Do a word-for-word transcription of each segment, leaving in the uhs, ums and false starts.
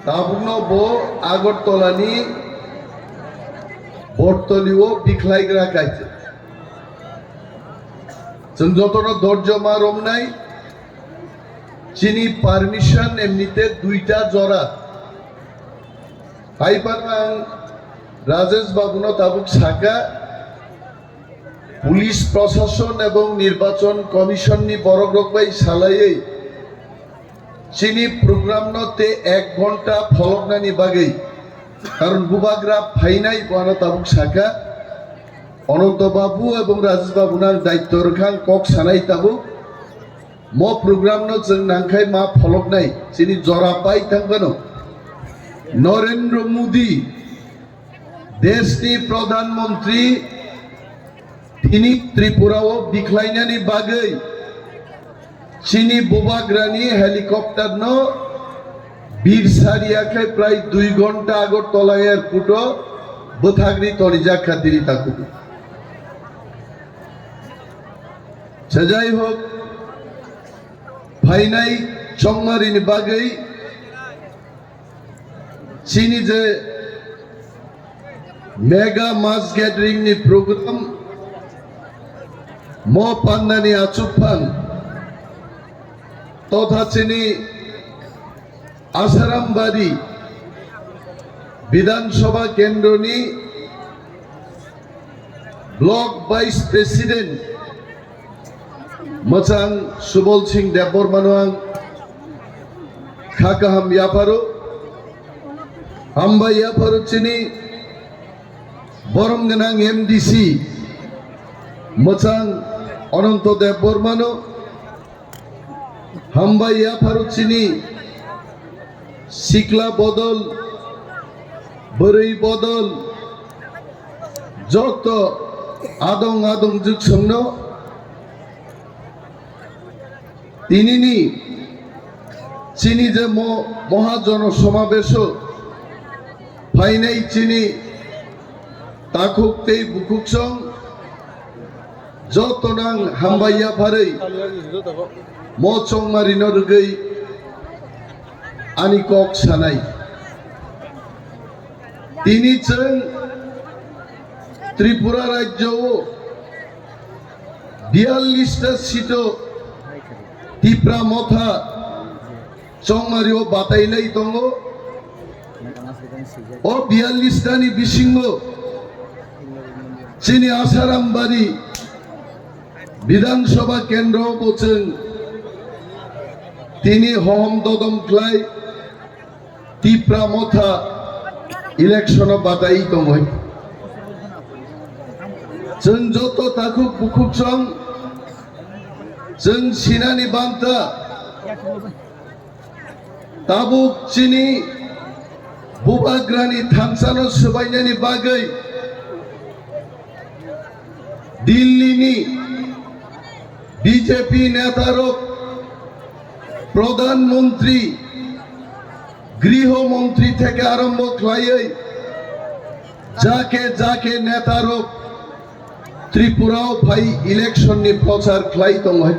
Tabukno bo Agartala ni Bortoli o bikhlaigra kaisa. Chwng jotono dorjo ma romnai, chini permission emnite duita jora. Haiphano ang Rajesh Babu no tabuk saka, Police Prashason ebong Nirbachon Commission ni borok rok bai salaiwi chini program no te ek ghonta pholoknani bagwi, karon bubagra phainai bo ano tabuk saka. Ananto Babu ebong Rajesh Babu no ang daityo rwkha, ang kok sanai tabuk. Mo program no chwng nangkhai ma pholoknai chini jora pai thang phano. Narendra Modi, deshni Pradhan Mantri, tini Tripura o bikhlainani bagwi chini bubagrani helicopter no birsariya khe prai dui ghonta Agartala airport o bwthagri tonijak kha tini takhuk. Se jai hok, phainai chongmarini bagwi chini je mega mass gathering ni program, mo pandani achukphang totha chini Asarambari Bidhan Sabha Kendroni Block Vice President Mwchang Subol Singh Debbarmano ang kha kaham yapharo, hambai yapharo chini borom gwnang M D C Mwchang Ananto Debbarmano, hambai yapharo chini sikla bodol, bwrwi bodol, joto adong adong jwksongno tinini chini je mo-, mohajono somabeso phainai chini takhuk tei bukhuksong joto nang hambai yapharwi mo chongmarino rwgwi ani kok sanai. Tini chwng Tripura rajyo o biyallis ta seat o Tipra Motha chongmari o batai lai tongo. O biyallis ta ni bisingo chini Asarambari Bidhan Sabha Kendro bo chwng tini hohom dodom khlai Tipra Motha election o batai tongwi. Chwng joto takhuk bukhuksong chwng sinani banta. Tabuk chini bubagrani thansano swbainani bagwi Delhi ni B J P netarok, Pradhan Mantri, Griho Mantri theke arambho khlaiwi jake jake netarok Tripura o phai election ni prochar khlai tongo hai.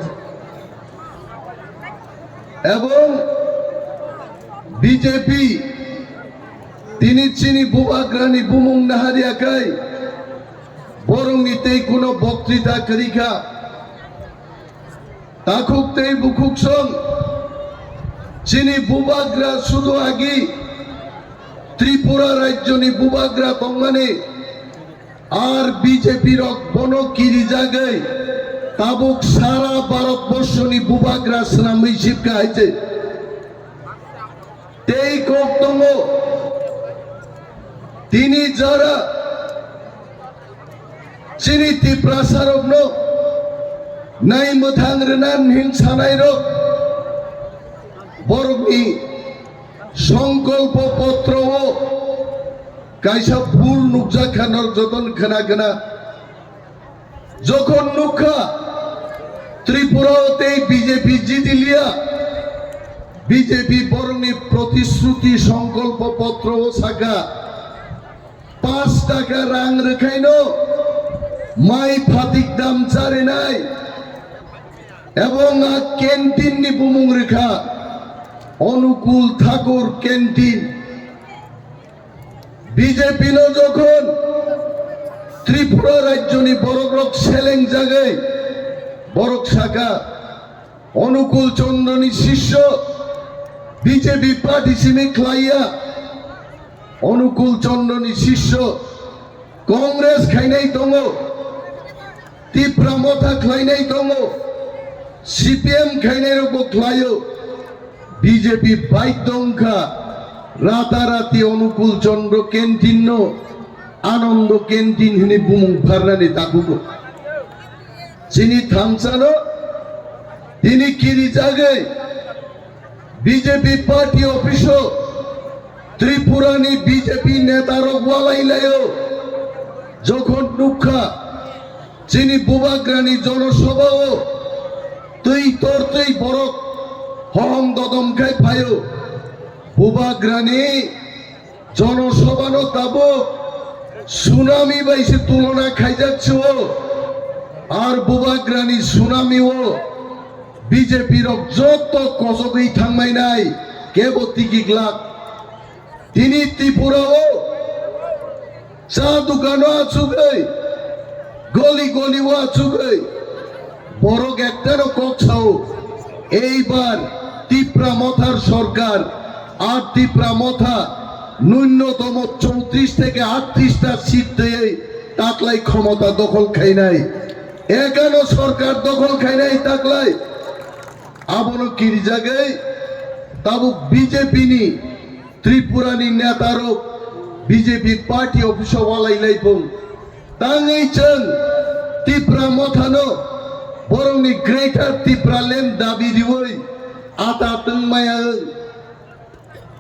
Ebong B J P tini chini bubagrani bumung nahariya kai, borokni tei kuno boktrita kwrwi kha. Takhuk tei bukhuksong chini bubagra sudu agi Tripura rajyoni bubagra tongmani. Ar B J P rok bono kirijagwi tabuk sara Bharat borshoni bubagra swnamwi sibkha hai se. Tei kok tongo, tini jora chini Tiprasa rokno nai mwthang rwna hin sanai rok borokni songkolpo potro o kaisa bhul nukjak kha, norok jotono khna khna. Jokhon nukha Tripura o tei B J P jitiliya, B J P borokni protishruti songkolpo potro o saka, panch taka rang rwkhaino mai phatik dam charinai. Ebong a canteen ni bumung rwkha Anukul Thakur canteen. B J P no jokhon Tripura rajyoni borokrok selengjagwi borok saka, Onukul Chandra ni sisyo B J P party simi khlaiya, Onukul Chandra ni sisyo Congress khainai tongo, Tipra Motha khlainai tongo, C P M khainai rokbo khlaio, B J P baidhyo wngkha ratarati Onukul Chandra canteen no Anando canteen hwnwi bumung pharnani takugo. Chini thamsano tini kirijagwi B J P party office-o Tripura ni B J P neta rok walai laio. Jokhon nukha chini bubagrani jonosabha-o twi tortwi borok hohom dodom khai phaio. Bubagrani jonosabha no tabuk tsunami bai se tulona khaijak se o. Ar bubagrani tsunami o B J P rok joto kosogwi thangmai nai, kebo tigi glak. Tini Tripura o cha dukano achugwi, goli goli o achugwi, borok ektano kok sao, eibar Tipra Mothar sorkar, ar Tipra Motha nunyotomo chowtrish theke aattrish ta seat twiwi taklai khomota dokhol khainai. Ekano sorkar dokhol khainai taklai. Abono kirijagwi tabuk B J P ni Tripura ni neta rok B J P party office o walai laipung. Tangwi chwng Tipra Mothano borokni Greater Tipraland dabi riwi ata twngmaya wng.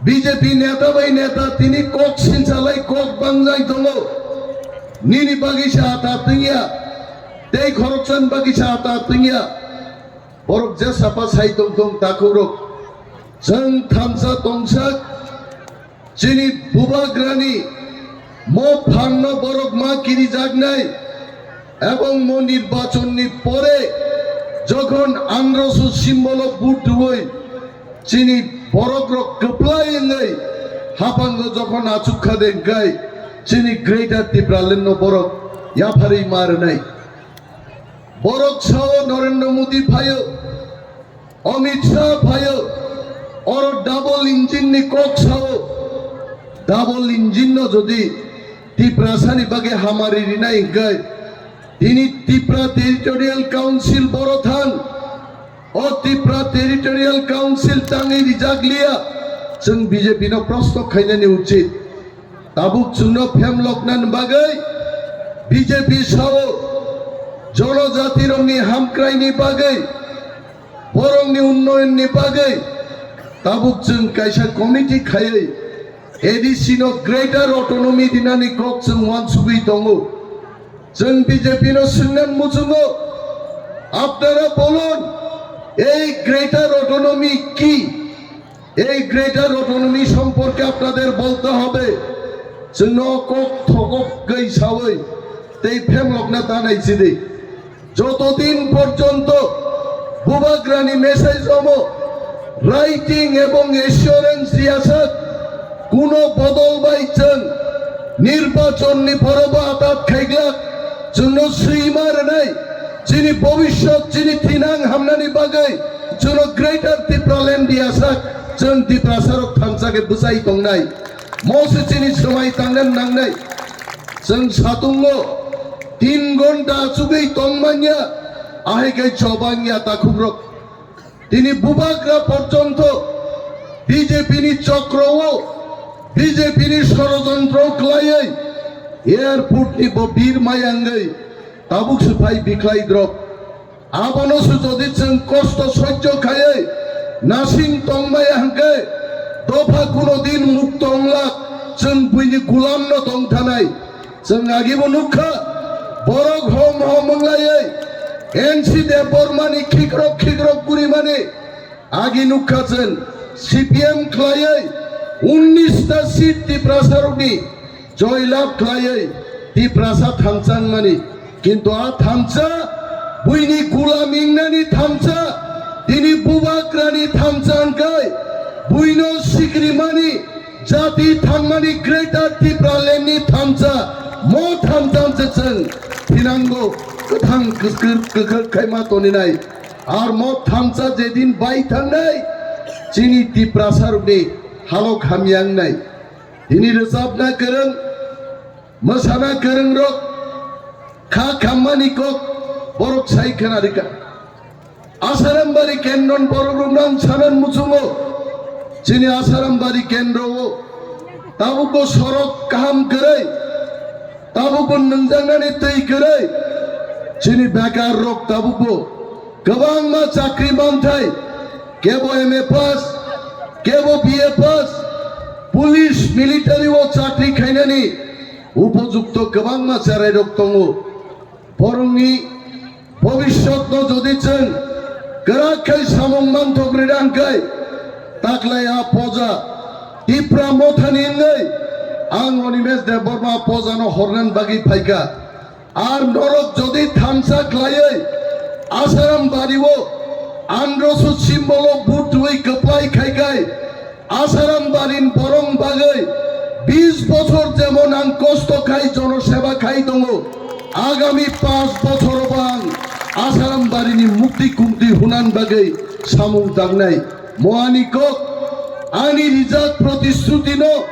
B J P neta bai neta tini kok sinsalai kok bangjai tongo. Nini bagwi se ata twngya, tei khoroksani bagwi se ata twngya. Borok jesa pa sai tong tong takhukrok. Chwng thamsa tongsak, chini bubagrani mo phanno borok ma kirijaknai, ebong mo nirbachonni pore jokhon androso simbolo vote rwui chini borokrok kwplai wngwi haphango jokhon achukha de hwnkhe chini Greater Tipraland no borok yapharwi ma rwnai. Borok sao Narendra Modi phaio, Amit Shah phaio, oro double engine ni kok sao. Double engine no jodi Tiprasani bagwi hamari rinai hwnkhe, tini Tipra Territorial Council boro thang, o Tipra Territorial Council tangwi rijak liya, chwng B J P no proshno khainani uchit. Tabuk chwngno phemloknani bagwi B J P sao, jonojatirokni hamkraini bagwi, borokni unnoyonni bagwi tabuk chwng kaisa committee khaiwi A D C no Greater Autonomy dinani kok chwng uansugwi tongo. Chwng B J P no swngnani muchungo, apnara bolon, ei Greater Autonomy ki? এই greater autonomy সম্পর্কে আপনাদের বলতে হবে। Chwngno kok thokok gwi sawi tei phemlokna ta nai chidi. Jotodin porjonto Bubagrani message omo writing ebong assurance riyasak, kuno bodol bai chwng nirbachonni porobo atat khaiglak, chwngno swima rwnai, chini bobishyot, chini thinang hamnani bagwi chwngno Greater Tipraland diyasak, chwng Tiprasarok thansa khe bwchai tongnai. Mo se chini swmai tangna nangnai. Chwng satungo tin ghonta achugwi tongmanya, ahai khe chobangya takhukrok. Tini Bubagra porjonto B J P ni chokro o, B J P ni sorojontro kwlaiwi airport ni bo bir mayangwi tabuk se phai bikhlai drop. Abono se jodi chwng kosto sojjo khaiwi nasing tongmaya hwnkhe dopha kuno din mukto wnglak, chwng buini gulamno tongthanai. Chwng agibo nukha, borok hom hom wnglaiwi N C Debbarmani khikrok khikrok gurimani agi nukha chwng C P M khlaiwi unnish ta seat Tiprasarokni joylab khlaiwi Tiprasa thansa wngmani. Kintu a thansa buini gulam wngnani thansa, tini Bubagrani thansa hwnkhe buino sikrimani Jati thangmani Greater Tipraland ni thansa, mo thansa se chwng thinango kwthang kwswk kwkhwrwk khaima toninai. Ar mo thansa jedin bai thangnai, chini Tiprasa rokni halok hamya wngnai. Tini rwchapna kwrwng, mwsana kwrwng rok, kha khammani kok borok sai khna rikha. Asarambari kendron borok rok nang sanan muchungo. Chini Asarambari kendro o tabukbo sorok kaham kwrwi, tabukbo nungjaknani twi kwrwi. Chini bekar rok tabukbo kwbangma chakri manthai, kebo M A pass, kebo B A pass, police, military o chakri khainani upojukto kwbangma cherai rok tongo. Borokni bobiswtno jodi chwng kwrak khai samung manthok rwna hwnkhe, taklai a poja Tipra Mothani wngwi ang Animesh Debbarma pojano hornani bagwi phaikha. Ar norok jodi thansa khlaiwi Asaram bario androsu symbol o vote rwi kwplai khai khai, Asaram barin borong bagwi bis bochor jemon ang kosto khai jono seba khai tongo, agami panch bochor o bo ang Asaram barini mukti kumti hunan bagwi samung tangnai. Moani kok, ani rijak protishruti no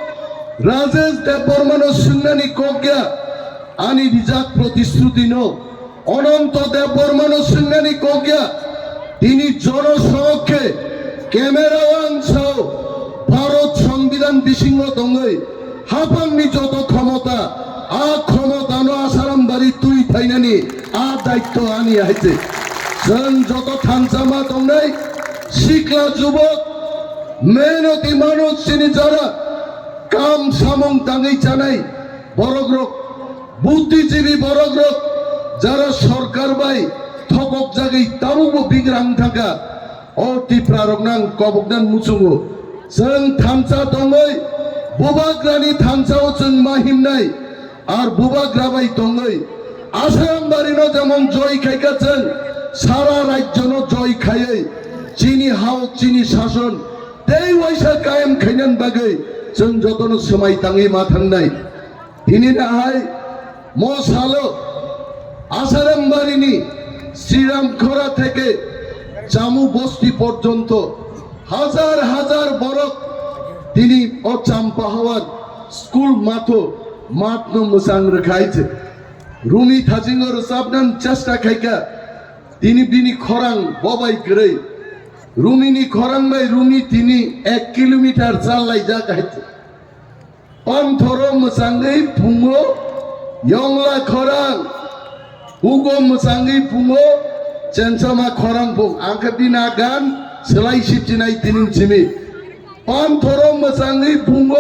Rajesh Debbarma no swngnani kok ya, ani rijak protishruti no Ononto Debbarmano swngnani kok ya, tini jono somokkhe camera o ang sao, Bharat Songbidan bisingo tongwi haphangni joto khomota, a khomotano Asaram bari twi phainani a daitto ani hai se. Chwng joto thansa ma tongnai, sikla jubok, mehnoti manuj chini jara, kam samung tangwi chanai borok rok, Buddhijibi borok rok jara sorkar bai thokok jagwi tabukbo bigrang thangkha, o Tipra rokno ang kobokna muchungo. Chwng thansa tongwi, Bubagrani thansa o chwng ma himnai, ar Bubagra bai tongwi Asaram barino jemon joy khaikha chwng, sara rajyono joy khaiwi chini hao chini sason tei waisa kayam khainani bagwi chwng jotono swmai tangwi ma thangnai. Tini nahai mo salo Asaram barini Sriram Khora theke Chamu Bosti porjonto hajar hajar borok tini o Champa Hawan school matho matno mwchang rwkhai se. Rumi thajingo rwchapnani chesta khaikha, tini bini khorang bobai kwrwi. Rumini khorang bai Rumi tini ek kilometer chal laijak hai se. Panthoro mwchangwi pungo yongla khorang, hugo mwchangwi pungo chensama khorang pung. Ang khe bini a gan swlai sipchinai tini simi. Panthoro mwchangwi pungo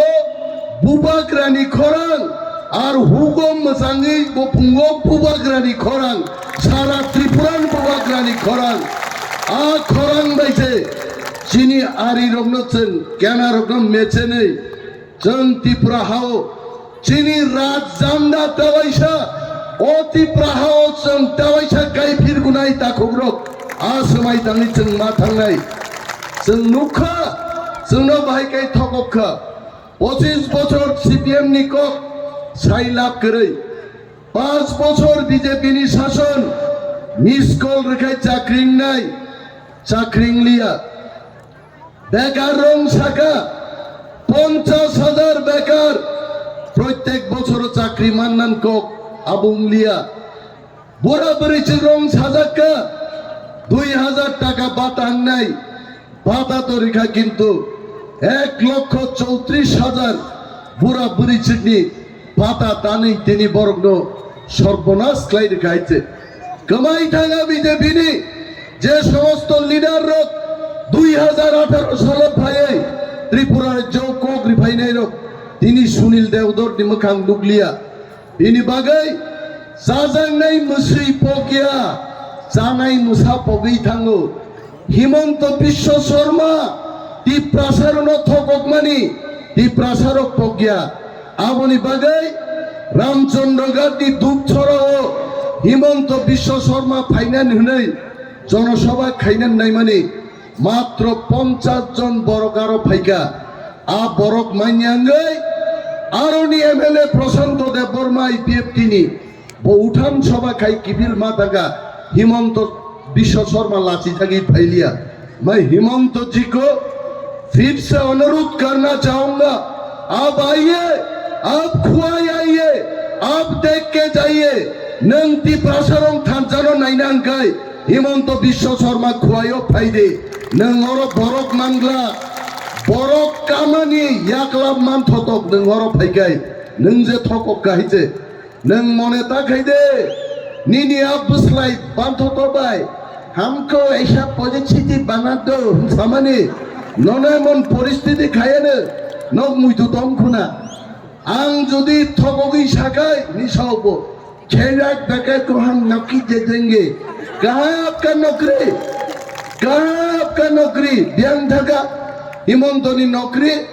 Bubagrani khorang, ar hugo mwchangwi bo pungo Bubagrani khorang, sara Tripuran Bubagrani khorang. A khorang bai se chini ari rokno chwng kena rokno mechenwi Chwng Tipra hao chini raj janda tawaisa, o Tipra hao chwng tawaisa kaiphir gunai takhukrok a swmai tangwi chwng ma thangnai. Chwng nukha, chwngno bahai kai thokok kha. Pochis bochor C P M ni kok sai lab kwrwi. Panch bochor B J P ni sason, miss call rwkhai chakri wngnai, chakri wngliya. Bekar rong saka, ponchas hajar bekar, proitek bochoro chakri mannan kok abo wngliya. Bura bwrwi chwng rong sajakka, dui hajar taka bata wngnai, bata to rikha kintu ek lokho chowtris hajar bura bwrwi chwngni bata tanwi tini borokno sorbonas khlai rwkha hai se. Kwmai thanga B J P ni je somosto leader rok dui hajar atharo salo phaiwi Tripura rajyo kok riphainai rok tini Sunil Deodor ni mwkhang nukliya. Bini bagwi chajaknai mwswi pokya, chanai mwsa pogwi thango. Himanta Biswa Sarma Tiprasa rokno thokokmani Tiprasa rok pokya. Aboni bagwi Ramchandra Ghat ni Dupchora o Himanta Biswa Sarma phainani hwnwi jonosabha khainani naimani matro ponchas jon borok aro phaikha. A borok manyangwi aroni M L A Prashanto Debbarma I P F T ni bo utham sabha khai kiphil ma thangkha Himanta Biswa Sarma lachijagwi phailiya. Mai Himanta ji ko phir se anurudh karna chahunga, ab aiye, ab Khowai aiye, ab dekh ke jaiye. Nwng Tiprasa rong thansa no naina hwnkhe Himanta Biswa Sarma Khowai o phaidi. Nwng oro borok mangla, borok kamani yaklap man thotok nwng oro phaikai, nwng je thokok kahai je. Nwng mone ta khai de, nini a bwslai banthoto bai, hamko aisa positive bana do, samani, nono emon poristiti khayano, nok muitu tong khuna. Ang jodi thokogwi sakai, ni saobo, khairak dakai ko hum nauki de denge. Kaha aapka naukri? Kaha aapka naukri? Biyang thaka, Himantoni naukri,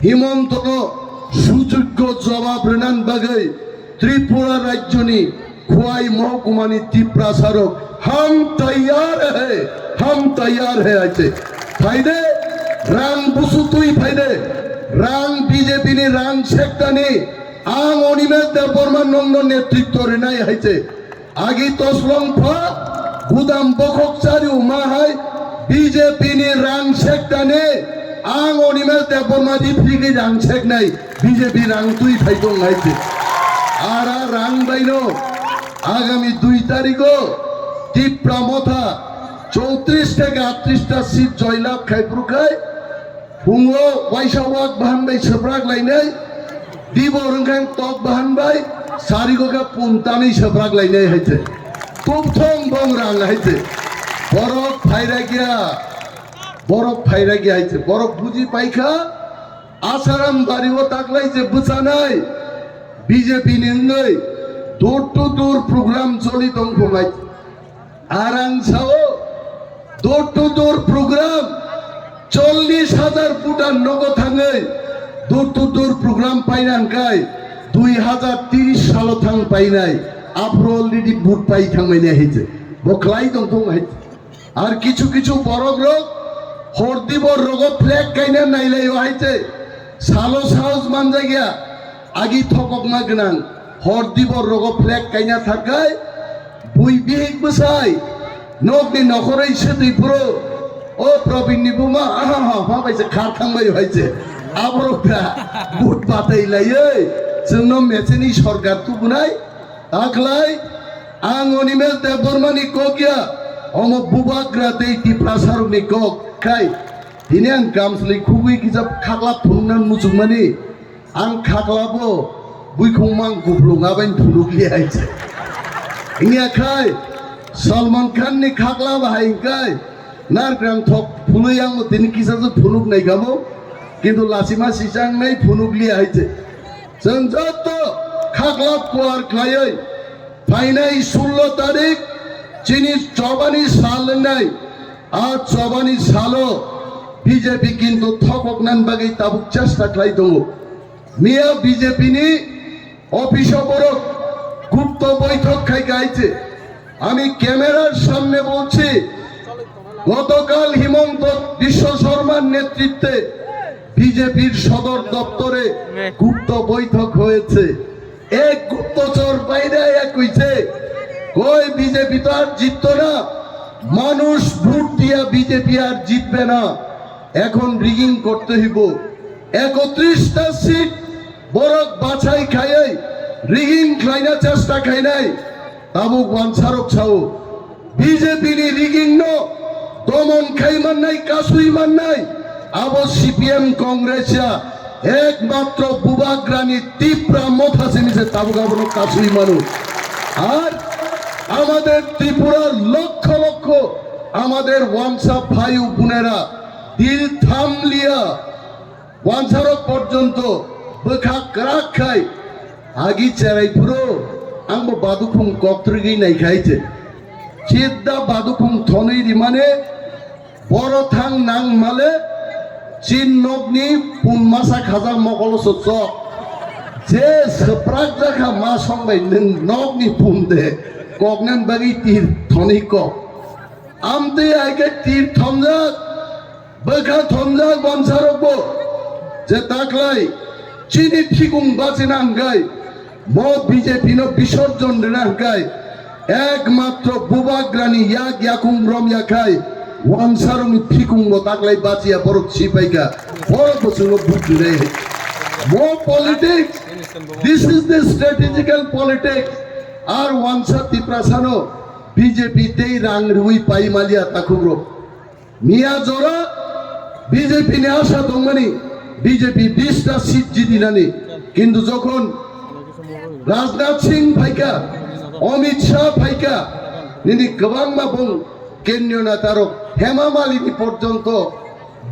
Himantono sujuggo jawab rwna bagwi Tripura rajyoni Khowai mohkumani Tiprasarok, "Hum taiyar hai, hum taiyar hai," hai se. Phaide, rang busu twi phaide, rang B J P ni rang sektani, ang Animesh Debbarma nongno netritto rwnai hai se. Agi toslong pha, gudam bokhok chari uma hai, B J P ni rang sektani, ang Animesh Debbarma di phrigwi rang seknai, B J P rang twi phai tong hai se. Ara rang baino, agami dui tarikho, Tipra Motha, chowtris theke aatris ta seat joylab khai phuru khai, Phungo waisa wak bahan bai swprak lainai, dibor wngkha tok bahan bai, sarigo khe puntanwi swprak lainai hai se. Tubthong bong rang hai se. Borok phaira gya, borok phaira gya hai se. Borok buji paikha, Asaram bari o taklai je bwchanai B J P ni wngwi door to door program choli tong phungai. Arang sao, door to door program, chollish hajar voter nogo thangwi door to door program paina hwnkhe dui hajar tris salo thang painai, aphuru already vote pai thangmani hai se. Bo khlai tong thung hai se. Ar kichu kichu borok rok hor dibor rogo flag kaina nailaio hai se. Salo sahos manjakya. Agi thokokma gwnang hor dibor rogo flag kaina thangkhai, bui bihik bwsai nokni nokhorwi swtwi phuru, o Probin ni buma aha ha ha bai se khar thangbai hai se. Aborok da but batai laiwi chwngno mecheni sorkar tubunai. Taklai ang Animesh Debbarma ni kok ya, omo bubagra tei Tiprasa rok ni kok khai. Tini ang kamsli khugwi kisa khakla phunukna muchungmani. Ang khaklabo buikhung mang kuplung abain phunukli hai se. Wngya khai Salman Khan ni khakla bahai khai narkang thok phunui ang tini kisa se phunuk nai kamo, kintu lachima sisang nai phunukli hai se. Chwng joto khaklap kuar khlaiwi phainai sullo tarik chini chobani sal wngnai. A chobani salo B J P kintu thokoknani bagwi tabuk chesta khlai tongo. Miya B J P ni office o borok gupto boithok khai kaise. Ami camera samne bolchi, gotokal Himanta Biswa Sarmar netritwe B J P-r sodor doptore gupto boithok hoyeche. এক গুপ্তচর বাইরে এক হইছে, কয় বিজেপি তো আর জিততো না, মানুষ ভোট দিয়া বিজেপি আর জিতবে না, এখন রিগিং করতে হইব। একত্রিশটা সিট বরক বাছাই খাইয়াই রিগিং খাইনা চেষ্টা খাইনাই, tabuk wansarok sao, B J P ni rigging no domon khai mannai, kasui mannai, abo C P M Congress ya, ekmatro bubagrani Tipra Motha sini se tabuk abono kasui manu. আর আমাদের ত্রিপুরার লক্ষ লক্ষ আমাদের ওয়ানসা ভাই ও বোনেরা দিল থাম লিয়া wansarok porjonto bwkha kwrak khai agi cherai phuru angbo badukhung koktwrwgwi nai khai se. Chidda badukhung thonwi rimane boro thang nang male chin nokni pun masa khajak mokolo so chok. Je swprak jakha ma songbai nwng nokni pun de koknani bagwi tir thonwi kok. Amtwi hai khe tir thomjak, bwkha thomjak wansarokbo. Je taklai chini phikung bachina hwnkhe, bo B J P no bisorjon rwna hwnkhe, ekmatro Bubagrani yak yakung romya khai, wansarokni phikung bo taklai bachiya borok sipaikha, borok bo chwngno vote rwnai. Bo politics, this is the strategical politics. Ar wansa Tiprasano B J P tei rang rwui pai maliya takhukrok. Miya jora B J P ni asha tongmani, B J P bista seat jidinani, kintu jokhon Rajnath Singh phaikha, Amit Shah phaikha, nini kwbangma bung kendriyo netarok, Hema Malini porjonto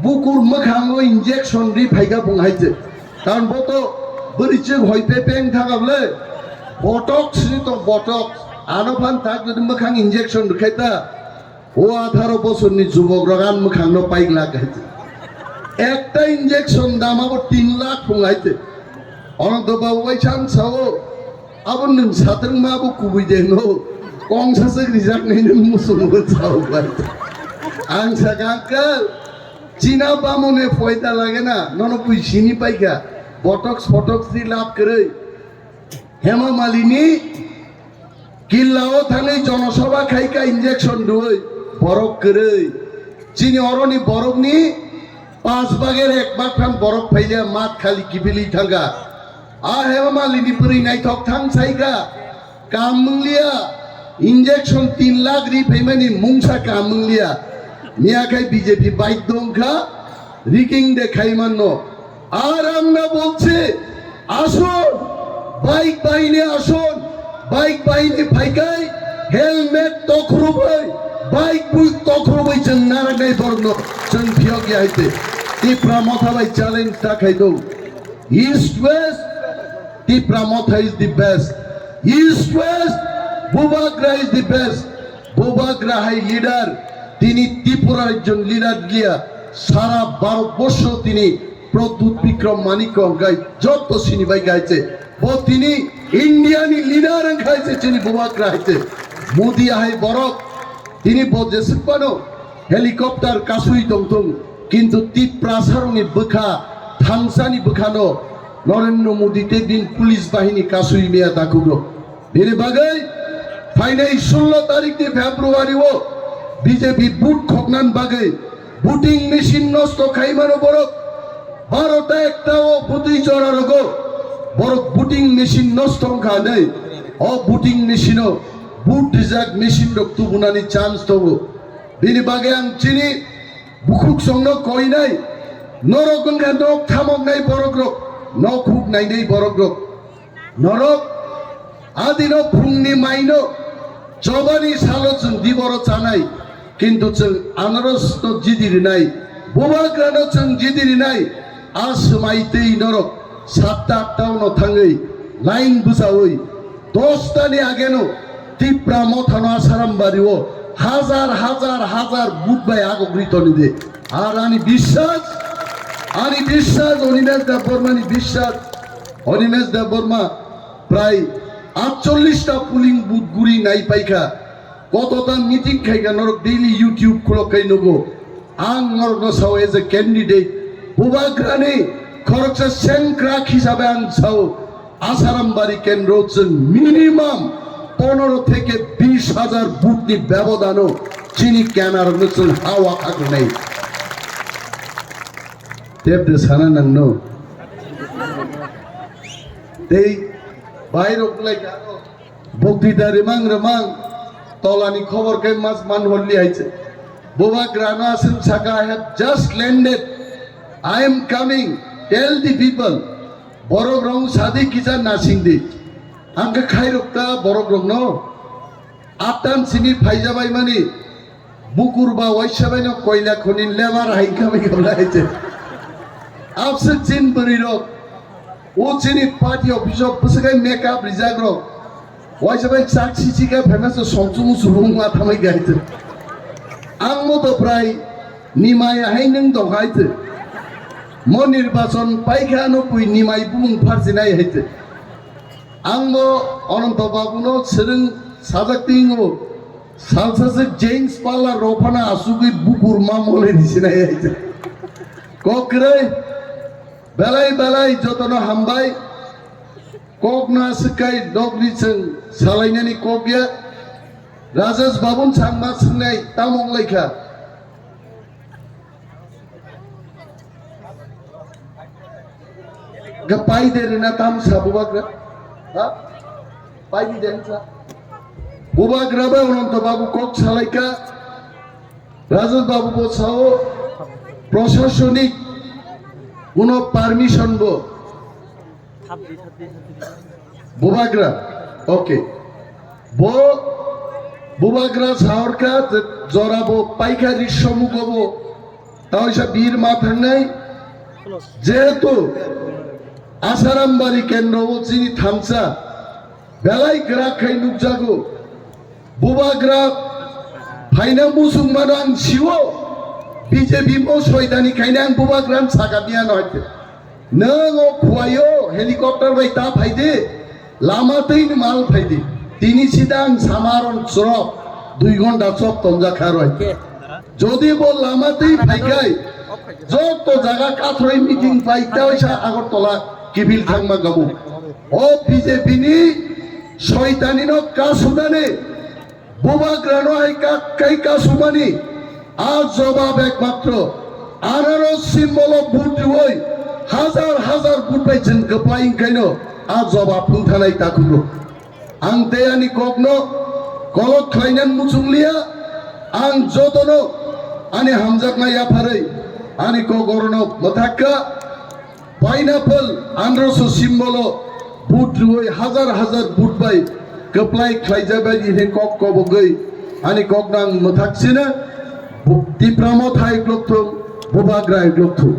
bukur mwkhango injection ri phaikha bung haite. Karon bo to bwrwi chwk hoi pe peng thangable, botox ni to botox, ano phan thak jodi mwkhang injection rwkhaita, O atharo bosorni jubokrok ani mwkhangno paiglak hai. Ekta injection dam abo tin lakh phung hai. Ananto Babu bai chang sao, abo nwng satrwngma abo kubui de no. Kongsa se rijak nai nwng musumo sao bai. Ang sakha, uncle, china bamone phoida lage na, nono bui sini paikha. Botox photox di lab kwrwi. Hema Malini Killao thangwi jonosabha khaikha injection rwui borok kwrwi. Chini oroni borokni pas bagir ek bag phan borok phailiya mat khali kiphilwi thangkha. A Hema Malini bwrwi naithok thang saikha. Kam wnglia injection tin lakh ri phaimani mungsa kam wnglia. Miyakhai B J P baiddo wngkha rigging de khaimanno. Ar ang na bolchi, asun, bike bahini asun, bike bahini phaikai, helmet tokhrubai, bike bui tokhrubai chwng naraknai borokno chwng phiyok ya haite. Tipra Motha bai challenge ta khai do. East West, Tipra Motha is the best. East West, Bubagra is the best. Bubagra hai leader, tini Tripura rajyon leader liya, sara Bharat borsho tini Pradyut Bikram Manikya hwnkhe joto sini bai gaite. Bo tini India ni leader wngkha hai se chini Bubagra hai se. Modi hai borok tini bo jeswk phano helicopter kasui tongthung, kintu Tiprasarokni bwkha thangsani bwkhano Narendra Modi tei bini police bahini kasui miya takhukgo. Bini bagwi phainai sullo tarikni February o B J P vote khoknani bagwi voting machine nosto khaimano borok. Barota ekta o bwtwi jora rogo borok voting machine nosto wngkha hwnwi o voting machine o vote rijak machine rok tubunani chance tongo. Bini bagwi ang chini bukhuk songno koinai, norok wngkha nok thamoknai borok rok, nok huk nainai borok rok. Norok adino phungni maino chobani salo chwng diboro chanai, kintu chwng anarosno jidi rinai, bubagrano chwng jidi rinai, a swmai twi norok satta atta ono thangwi line bwchawi dosta ni ageno Tipra Mothano Asaram Bario hajar hajar hajar but bai agogri toni de. Ar ani biswas, ani biswas, Animesh Debbarma ni biswas, Animesh Debbarma prai atchollish ta polling booth guri nai paikha. Kotota meeting khaikha norok daily YouTube khulok khai nugo. Ang norokno sao as a candidate. Bubagrani khoroksa sengkrak hisabe ang sao. Asaram Bari kendro chwng minimum ponoro theke bish hajar vote ni bebodano chini kenarokno chwng hawa khakrwnai. Tep de sana nangno. Tei bairok lai kano. Boktwita rimang rimang tolani khobor khe mas man holi hai se. Bubagrano aswk saka, "I have just landed. I am coming. Tell the people." Borok rong sadi kisa nasing di. Ang khe khairok ta borok rokno. Atan simi phaijabai mani. Bukur ba waisa bai no koila khoni lebar hai kami kami hai se. Abswk chin bwrwi rok. O chini party office o bwswk hai make up rijak rok. Waisa bai chak sisi khe phaima se songchung subung ma thamai gai se. Ang mo to prai nimai hai nwng dong hai se. Mo nirbachon paikha no pui nimai bumung pharsinai hai se. Ang mo Ananto Babu no swrwng sajak tingo. Salsa se James Pala rophana asugwi bukur ma mole risinai hai se. Kok kwrwi. Belai belai jotono hambai. Kok no aswk kai dogri chwng salainani kok ya. Rajesh Babun changma swngnai tamo wnglaikha. Ga pai de rina tam sa bubagra. Ha? Pai di den sa. Bubagra ba Ononto Babu kok salaika. Rajesh Babu bo sao prosasonik kuno permission bo. Bubagra, okay. Bo Bubagra saorka je jora bo paikha rissomugo bo taoisa bir ma thangnai. Jehetu Asarambari kendro o chini thansa belai grak khai nukjago. Bubagra phaina muchungmano ang sio, B J P bo soitani khaina ang bubagra ang saka biya no haite. Nwng o khuaio helicopter bai ta phaidi, lama twi ni mal phaidi. Tini sida ang samaron chwrok, dui ghonta chwk tonjak kha roi. Jodi bo lama twi phaikai, joto jaga kathroi meeting bai ta oisa Agartala kiphil thangma gabu. O B J P ni soitani no kasudani, Bubagrano hai kak kai kasumani a jobab ekmatro anaro simbolo vote rwoi hazar hazar vote bai chwng kwplai wngkhaino a jobab phungthanai takhukro. Ang tei ani kokno kolok khlainani muchungliya, ang jotono ani hamjaknai yapharwi ani kok orono mwthakka. Pineapple androso simbolo vote rwoi hazar hazar vote bai kwplai khlaijabai hinwi kok kobogwi ani kokno ang mwthak sino. Bu-, Tipra Motha hai glok thung, Bubagra hai glok thung.